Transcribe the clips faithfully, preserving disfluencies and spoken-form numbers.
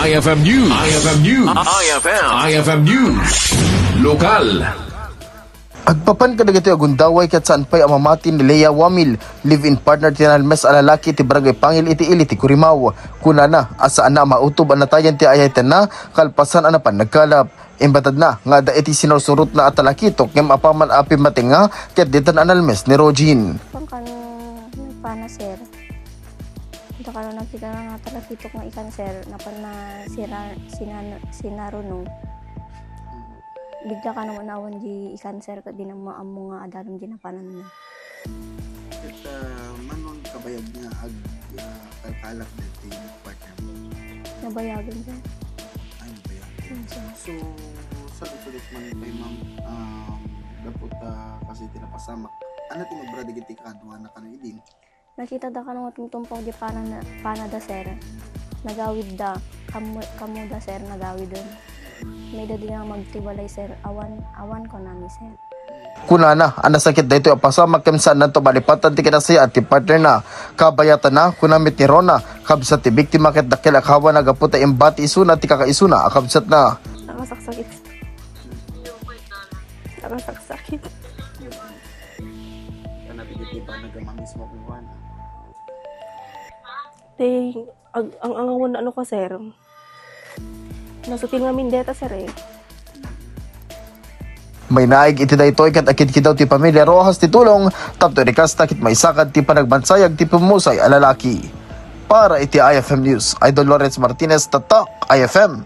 I F M News. I F M News. I F M. I F M News. Lokal. Agpapan kadagitoy a gundaway ket saan pay a mamati ni Lea Wamil, live-in partner ti nalmes a lalaki ti Barangay Pangil iti ili ti Kurimaw. Kunana a saanna a mautob a natayan ti ayaytenna kalpasan a napan nagkalap. Imbatadna nga adda iti sinursurotna a talakitok ngem apaman a pimmatengnga ket ditan a nalmes ni Rogin. Pangkano nagpana, sir? Dakano nakita nga talakitok nga ikan, sir, napan na sira-, sinan-, sinaruno. Bigla kano nawan di ikan, sir, ket di na maammo nga adalem di napananna. Ket, ah, mano nga kabayag nga ag-, ah, kalkalap daytoy partner mo? Nabayagan, sir. Ay, nabayagan. Mm, sir. So, saludsodek man pay, ma'am, um, gapu ta kas iti napasamak. Ania ti maibagam dagiti kaaduana kano idin? Nakita da kano nga tumtumpaw di pana-, panada, sir. Nagawid da, kammo, kammo da, sir, nagawiden. Mayda di nga magtibalay, sir. Awan, awan ko nami, sir. Kunana a nasakit daytoy a pasamak ken saannanto malipatan ti kinasayaat ti partnerna. Kabayatanna, kuna met ni Rona, kabsat ti biktima ket dakkel a kawana gapu ta imbati isuna ti kakaisuna a kabsatna. Nakasaksakit. Nakasaksakit. Ano, pwede ba nagmamismo kung kuwan? Te, ag-, ang angawan na ano ka, sir? Nasutil nga mindeta, sir, eh. May naig iti daytoy ket akidkidaw ti pamilya Rojas ti tulong tapno irikasta ket maisakad ti panagbansayag ti pummusay a lalaki. Para iti I F M News, Idol Lawrence Martinez, Tatak I F M.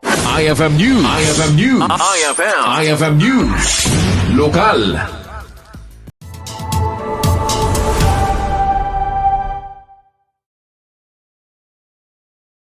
I F M News. I F M News. I F M. I F M News. Lokal.